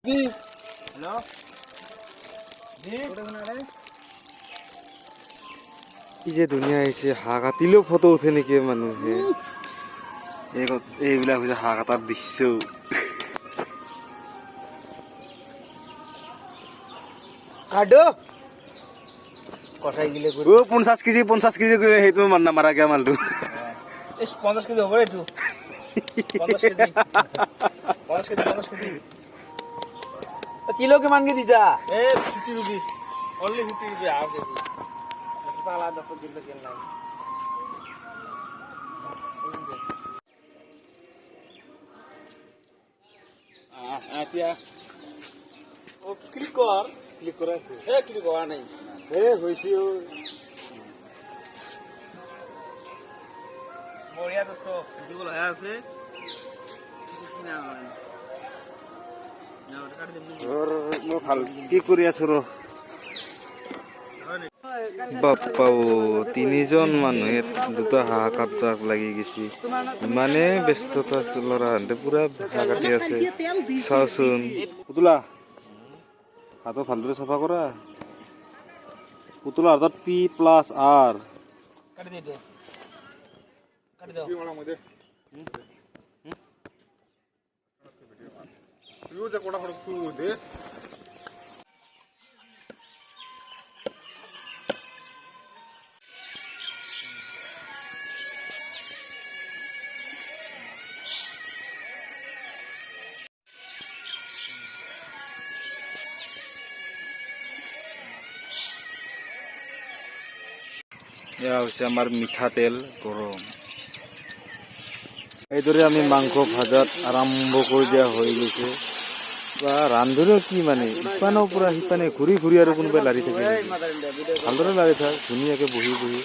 Hello' কি যে ধুনীয়া হৈছে। হাঁহ কাটিলেও ফটো উঠে নেকি মানুহে? এইবিলাক হৈছে হাঁহ কটাৰ দৃশ্য। কাটো কটাই গিলে। অ, 50 কেজি, 50 কেজি কৰি সেইটো নামাৰা কিয় মালটো? এই 50 কেজি হ'ব এইটো। 50 কেজি, 50 কেজি, 50 কেজি। কিলো কিমানকে দিছা? এ 50 rupees, only 50 rupees half KG. পালা 10 কিলো কেল নাই। এতিয়া ও ক্লিক কর। ক্লিক কৰা আছে। এ ক্লিক হোৱা নাই। এ হৈছে। বঢ়িয়া দোস্ত, ভিডিঅ হৈ আছে। কিছু কিনা হয় না, ওটা কাটি দিম। মই ভাল কি কৰি আছো ৰ। বাপ্পা অ, তিনিজন মানুহে দুটা হাঁহ কাটাক লাগি গৈছে। ইমানে ব্যস্ততা আছে, ল'ৰাহঁতে পুৰা হাঁহ কাটি আছে। চাওচোন। পুতলা, হাতত ভালদৰে চাফা কৰা। পুতলা হাতত পি প্লাছ আৰ। কাটি দে এতিয়া, কাটি দাও। এয়া হৈছে আমাৰ মিঠাতেল গৰম। এইদৰে আমি মাংস ভাজাত আৰম্ভ কৰি দিয়া হৈ গৈছে। বা ৰান্ধনীও কি মানে ইপানৰ পৰা সিপানে ঘূৰি ঘূৰি আৰু কোনোবাই লাৰি থাকে নেকি? ভালদৰে লাৰি থাক, ধুনীয়াকে বহি বহি।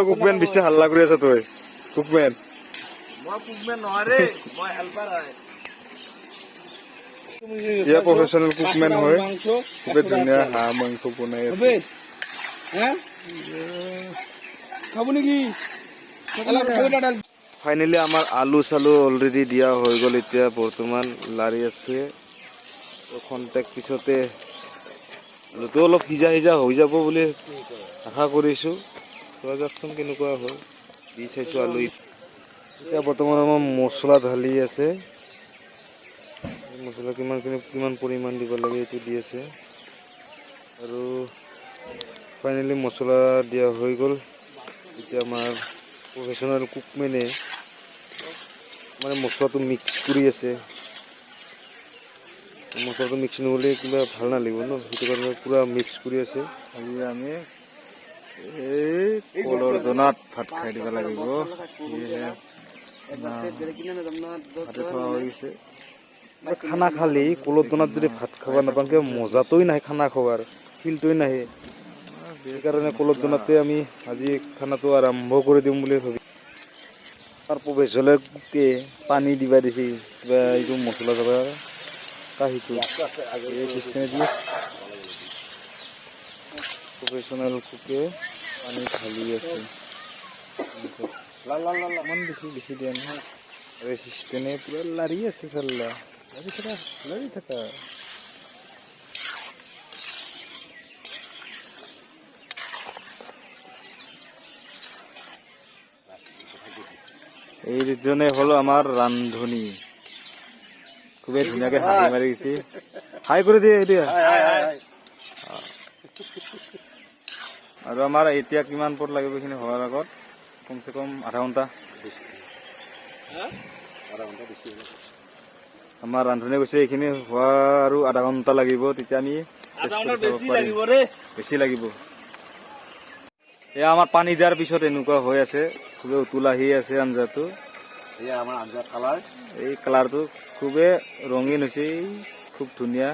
কুকমেন, বেছি হাল্লা কৰি আছ তই কুকমেন। মই কুকমেন নহয় ৰে, মই হেল্পাৰ হয়। এয়া প্ৰফেচনেল কুকমেন হয়। খুবেই ধুনীয়া হাঁহ মাংস বনাই আছে। খাব নেকি? ফাইনেলি আমাৰ আলু চালু অলৰেডি দিয়া হৈ গ'ল। এতিয়া বৰ্তমান লাৰি আছে। খন্তেক পিছতে আলুটো অলপ সিজা সিজা হৈ যাব বুলি আশা কৰিছোঁ। চোৱা যাওকচোন কেনেকুৱা হয়। দি চাইছোঁ আলু। এতিয়া বৰ্তমান আমাৰ মছলা ঢালি আছে। মছলা কিমানখিনি, কিমান পৰিমাণ দিব লাগে, এইটো দি আছে। আৰু ফাইনেলি মছলা দিয়া হৈ গ'ল। এতিয়া আমাৰ প্ৰফেচনেল কুকমেনে মানে মছলাটো মিক্স কৰি আছে। মছলাটো মিক্স নহ'লে কিবা ভাল নালাগিব ন, সেইটো কাৰণে পূৰা মিক্স কৰি আছে। আজি আমি এই কলৰ দনাত ভাত খাই দিব লাগিব। সেয়েহে ভাতে থোৱা হৈ গৈছে। খানা খালি কলৰ দনাত যদি ভাত খাব নাপাওঁ, কিবা মজাটোই নাহে, খানা খোৱাৰ ফিলটোৱে নাহে। সেইকাৰণে কলৰ দনাতে আমি আজি খানাটো আৰম্ভ কৰি দিম বুলি ভাবি। তাৰ প্ৰফেচনেল কুকে পানী দিবা দিছে, কিবা এইটো মছলা চছলা কাঁহীটো এই চিষ্টেমে দি প্ৰফেচনেল কুকে পানী ঢালি আছে। ইমান বেছি বেছি দিয়া নহয়। আৰু এছিষ্টেণ্টে পুৰা লাৰি আছে। চাল্লা, লাৰি থাকা, লাৰি থাকা। এই দুজনে হ'ল আমাৰ ৰান্ধনী। খুবেই ধুনীয়াকে হাঁহি মাৰি গৈছে। হাই কৰি দিয়ে এতিয়া। আৰু আমাৰ এতিয়া কিমান পৰ লাগিব এইখিনি হোৱাৰ আগত? কমচে কম আধা ঘণ্টা। আমাৰ ৰান্ধনীয়ে কৈছে, এইখিনি হোৱা আৰু আধা ঘণ্টা লাগিব, তেতিয়া আমি আধা taste ঘণ্টা কৰি চাব বেছি পাৰিম। লাগিব ৰে। বেছি লাগিব। এয়া আমাৰ পানী দিয়াৰ পিছত এনেকুৱা হৈ আছে। খুবেই উতল আহি আছে আঞ্জাটো। এয়া আমাৰ আঞ্জাৰ কালাৰ। এই কালাৰটো খুবেই ৰঙীন হৈছে। এই খুব ধুনীয়া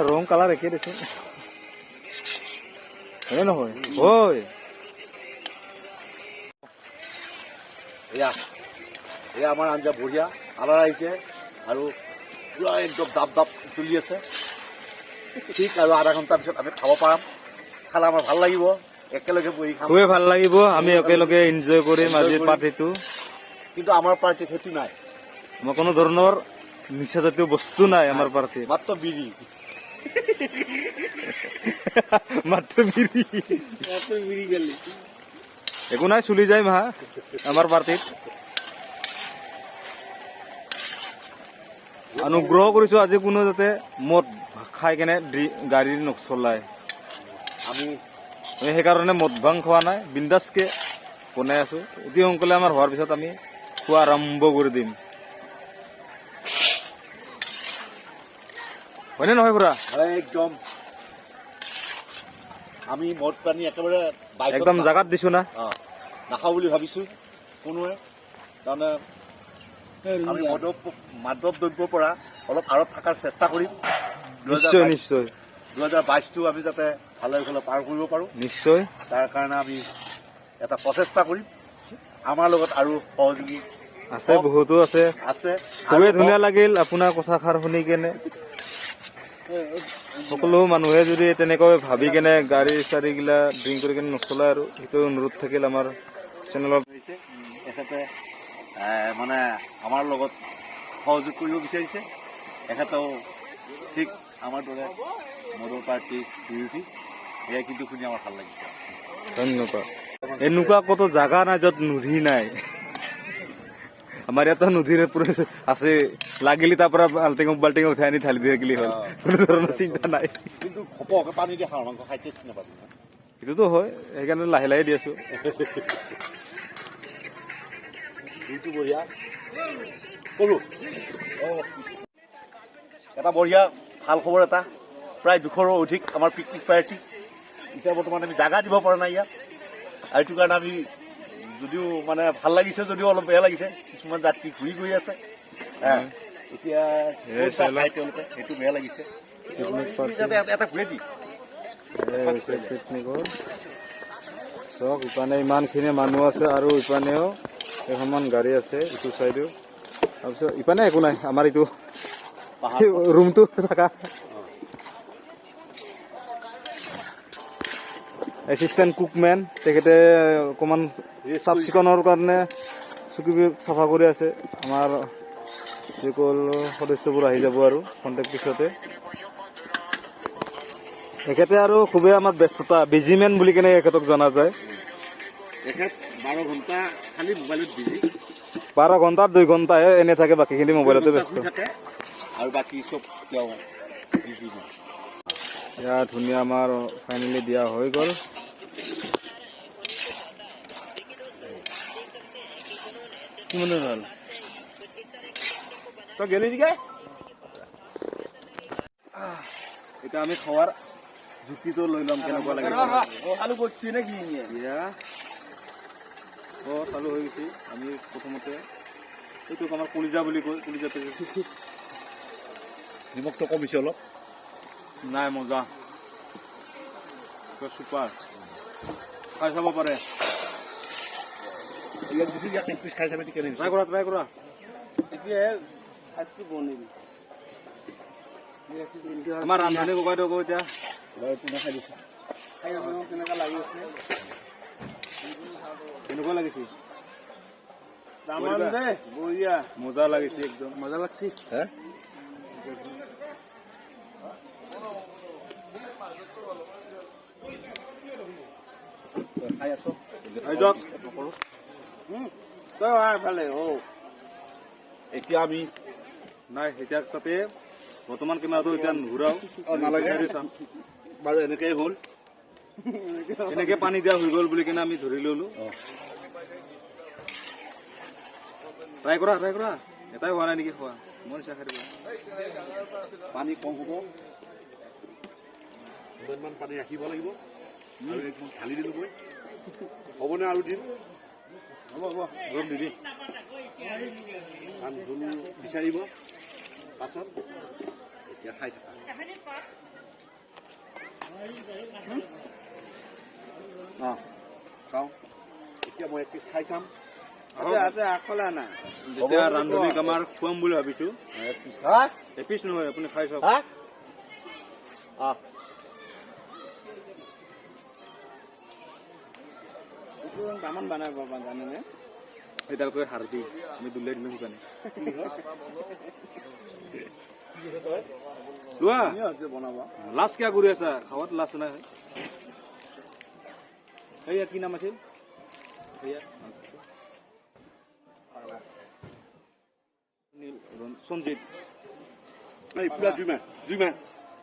ৰং কালাৰ একেই দেখোন, হয়নে নহয়? হয়। এয়া এয়া আমাৰ আঞ্জা, বঢ়িয়া কালাৰ আহিছে আৰু পুৰা একদম ডাব ডাব তুলি আছে। ঠিক আৰু আধা ঘণ্টাৰ পিছত আমি খাব পাৰাম। খালে আমাৰ ভাল লাগিব। একেলগে বহি খাম। খুবেই ভাল লাগিব, আমি একেলগে এনজয় কৰিম আজি পাৰ্টিটো। কিন্তু আমাৰ পাৰ্টিত সেইটো নাই। আমাৰ কোনো ধৰণৰ নিচাজাতীয় বস্তু নাই আমাৰ পাৰ্টিত। মাত্ৰ বিড়ি। মাত্ৰ বিড়ি। মাত্ৰ বিড়ি গেলি। একো নাই, চলি যায় মাহা আমাৰ পাৰ্টিত। অনুগ্ৰহ কৰিছো আজি কোনো যাতে মদ খাই কেনে গাড়ী নচলায়। আমি আমি সেইকাৰণে মদ ভাং খোৱা নাই, বিন্দাছকে বনাই আছো। অতি সোনকালে আমাৰ হোৱাৰ পিছত আমি খোৱা আৰম্ভ কৰি দিম, হয়নে নহয় খুৰা? একদম, আমি মদ পানী একেবাৰে বাইছত একদম জাগাত দিছো না। নাখাওঁ বুলি ভাবিছো কোনোৱে, তাৰমানে আমি মাদক দ্ৰব্যৰ পৰা অলপ আঁৰত থকাৰ চেষ্টা কৰিম। নিশ্চয় নিশ্চয়। 2022টো আমি যাতে ভালে ভালে পাৰ কৰিব পাৰোঁ। নিশ্চয়। তাৰ কাৰণে আমি এটা প্ৰচেষ্টা কৰিম। আমাৰ লগত আৰু সহযোগী আছে, বহুতো আছে। আছে। খুবেই ধুনীয়া লাগিল আপোনাৰ কথাষাৰ শুনি কেনে। সকলো মানুহে যদি তেনেকৈ ভাবি কেনে গাড়ী চাড়ী গিলা ড্ৰিংক কৰি কেনে নচলায়, আৰু সেইটো অনুৰোধ থাকিল আমাৰ চেনেলত। হৈছে এখেতে মানে আমাৰ লগত সহযোগ কৰিব বিচাৰিছে। এখেতেও ঠিক আমাৰ দৰে মদৰ পাৰ্টি বিৰোধী, এয়া কিন্তু শুনি আমাৰ ভাল লাগিছে। ধন্যবাদ। এনেকুৱা ক'তো জাগা নাই য'ত নদী নাই। আমাৰ ইয়াতো নদীৰ পুৰা আছে, লাগিলে তাৰ পৰা বাল্টিং বাল্টিং উঠাই আনি ঢালি দিয়ে গেলি হ'ল, কোনো ধৰণৰ চিন্তা নাই। কিন্তু ঘপককে পানী দি হাঁহৰ মাংস খাই টেষ্টি নাপাবি। সেইটোতো হয়, সেইকাৰণে লাহে লাহে দি আছো। জুইটো বঢ়িয়া কৰোঁ। এটা বঢ়িয়া ভাল খবৰ এটা, প্ৰায় 200ৰো অধিক আমাৰ পিকনিক পাৰ্টি। এতিয়া বৰ্তমান আমি জাগা দিব পৰা নাই ইয়াত, আৰু এইটো কাৰণে আমি যদিও মানে ভাল লাগিছে, যদিও অলপ বেয়া লাগিছে। কিছুমান যাত্ৰী ঘূৰি গৈ আছে এতিয়া এই ক'ত বা খাই তেওঁলোকে, সেইটো বেয়া লাগিছে। পিকনিক পাৰ্টি এটা ঘূৰাই দি হৈছে পিকনিকৰ। চাওক, ইপানে ইমানখিনি মানুহ আছে আৰু ইপানেও কেইখনমান গাড়ী আছে ইটো চাইডেও। তাৰপিছত ইপানে একো নাই, আমাৰ এইটো ৰুমটো থকা এছিষ্টেণ্ট কুকমেন তেখেতে অকণমান চাফ চিকুণৰ কাৰণে চকীবোৰ চাফা কৰি আছে। আমাৰ যিসকল সদস্যবোৰ আহি যাব আৰু খন্তেক পিছতে। তেখেতে আৰু খুবেই আমাৰ ব্যস্ততা বিজিমেন বুলি কেনে এখেতক জনা যায়। তেখেত 12 ঘণ্টা খালি মোবাইলত বিজি। 12 ঘণ্টাত 2 ঘণ্টাহে এনে থাকে, বাকীখিনি মোবাইলতে ব্যস্ত থাকে আৰু বাকী চব তেওঁ বিজি। এয়া ধুনীয়া আমাৰ ফাইনেলি দিয়া হৈ গ'ল। কিমান দূৰ হ'ল? তই গেলি নেকি? এতিয়া আমি খোৱাৰ জুতিটো লৈ ল'ম, কেনেকুৱা লাগে। আলু কৰছি নাকি? ইয়া অ, চালু হৈ গৈছে। আমি প্ৰথমতে এইটোক আমাৰ কলিজা বুলি কয়, কলিজাটো। নিমখটো কমিছে অলপ। নাই, মজা, চুপাৰ, খাই চাব পাৰে। ইয়াক দিছো, ইয়াক এক পিচ খাই চাবি কেনে। ট্ৰাই কৰা, ট্ৰাই কৰা। এতিয়া সাইজটো বনিল। আমাৰ ৰান্ধনী ককাইদেউ এতিয়া বাৰু পুনৰ খাই দিছো। খাই আপোনাক কেনেকুৱা লাগি আছে? কেনেকুৱা লাগিছে? দামান দে, বঢ়িয়া। মজা লাগিছে একদম। মজা লাগছে। হে, খাই আছো। খাই যাওক। নকৰোঁ। তই আহ ভালে অ। এতিয়া আমি নাই, এতিয়া তাতে বৰ্তমান কেমেৰাটো এতিয়া নুঘূৰাও। নালাগে। চাম। বাৰু এনেকেই হ'ল। এনেকে পানী দিয়া হৈ গ'ল বুলি কেনে আমি ধৰি ললো। ট্ৰাই কৰা, ট্ৰাই কৰা। এটাই হোৱা নাই নেকি খোৱা? মোৰ ইচ্ছা খাই দিব। পানী কম হ'ব, ইমানমান পানী ৰাখিব লাগিব। আৰু একদম ঢালি দিলোঁ মই, হ'বনে আৰু দিম? হ'ব হ'ব, অলপ দিবি। কাৰণ জোল বিচাৰিব পাছত। এতিয়া খাই থাকা। অঁ, চাওঁ, এতিয়া মই এক পিচ খাই চাম। আকলা না। যেতিয়া ৰান্ধনীক আমাৰ খুৱাম বুলি ভাবিছো। এক পিচ হা। এপিচ নহয়, আপুনি খাই চাওক। হা। তামান বনাব জানেনে? এডালকৈ হাৰ্দি আমি দুলিয়াই দিলোঁ শুকানে। লোৱা। বনাব। লাজ কিয় কৰি আছা? খাৱাত লাজ নাই। এইয়া কি নাম আছিল? এইয়া নীল সঞ্জিত। এই পুৰা জুই মাৰ, জুই মাৰ,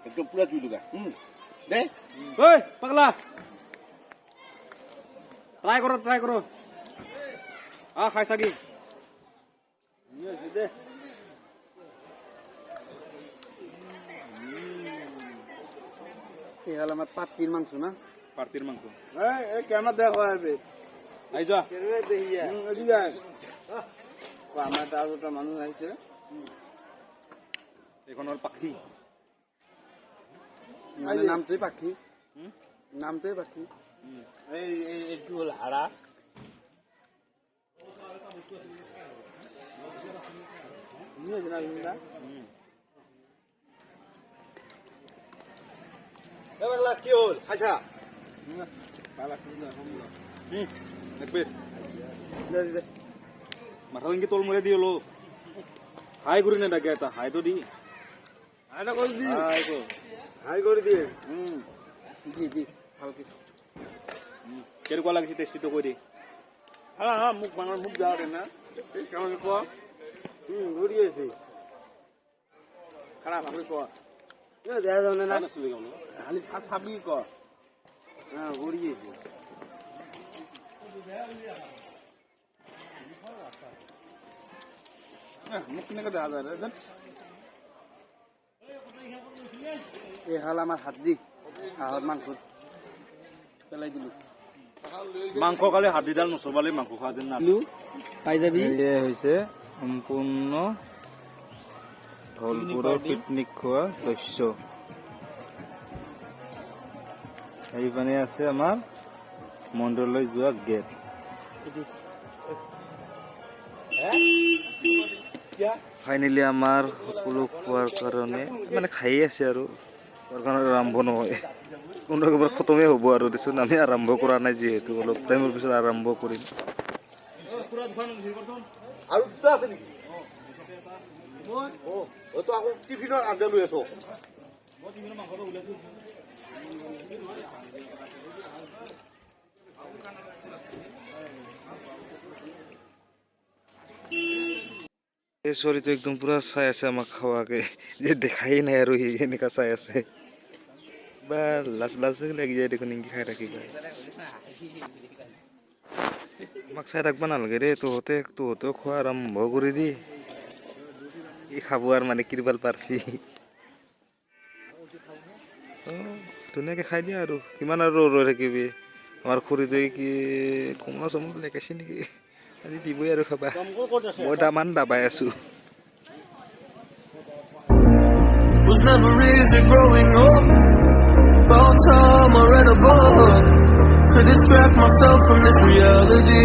একদম পুৰা জুই লগা দে। ঐ পাগলা, ট্ৰাই কৰ, ট্ৰাই কৰ। খাই চাগি। দে। এই হ'ল আমাৰ পাতিৰ মাংস না? পাৰ্টিৰ মাংস। এই কেমেৰা দেখা যাবে। আহি যোৱা। আমাৰ তাত দুটা মানুহ আহিছে। এইখন হ'ল পাখি। মানে নামটোৱে পাখি, নামটোৱে পাখি। এই এইটো হ'ল হাড়া। কি হ'ল, খাইছা? দেখবে মাথা ইনকে তল মরে দি হলো। হাই কৰি নেদাকে এটা হাইটো দি। হাইটা কৰি দি। হাই কৰ। হাই কৰি দিয়ে। দি দি ভালকে। কেনেকুৱা লাগিছে টেষ্টিটো কৈ দি। হা হা, মোক বাঙাল মোক যাওঁ দে না। কেমন ক? ঘূৰি আছে। খাৰা ভালকে ক। দেখা যাব না। খালি চাবি ক। ঘূৰি আছে। মোক কেনেকে দেখা যায় ৰে? এই হ'ল আমাৰ হাড্ডি, হাঁহৰ মাংস পেলাই দিলো। মাংস খালে হাড্ডিডাল নচবালে মাংস খোৱা যেন না। পাই যাবি। এয়া হৈছে সম্পূৰ্ণ ধলপুৰৰ পিকনিক খোৱা দৃশ্য। সেইপিনে আছে আমাৰ মন্দিৰলৈ যোৱা গেট। ফাইনেলি আমাৰ সকলো খোৱাৰ কাৰণে মানে খায়ে আছে আৰু খোৱাৰ কাৰণে আৰম্ভ নহয়, কোনো একেবাৰে খতমেই হ'ব আৰু দেচোন। আমি আৰম্ভ কৰা নাই যিহেতু, অলপ টাইমৰ পিছত আৰম্ভ কৰিম। আৰু দুটা আছে নেকি? অ, তই আকৌ টিফিনৰ আঞ্জা লৈ আছ। এই ছোৱালীটো একদম পুৰা চাই আছে আমাক খোৱাকে, যে দেখাই নাই আৰু সি এনেকা চাই আছে বা লাজ লাজ লাগি যায় দেখোন এনেকে খাই থাকিলে। আমাক চাই থাকিব নালাগে দেই, তহঁতে তহঁতেও খোৱা আৰম্ভ কৰি দি। ই খাব আৰু মানে কিৰবাল পাৰছি। ধুনীয়াকে খাই দিয়া আৰু কিমান আৰু ৰৈ থাকিবি। আমাৰ খুৰীটোৱে কি কমলা চমলা লেকাইছে নেকি আজি, দিবই আৰু খাবা। মই দামান দাবাই আছো। Was never easy growing up. About time I read a book to distract myself from this reality.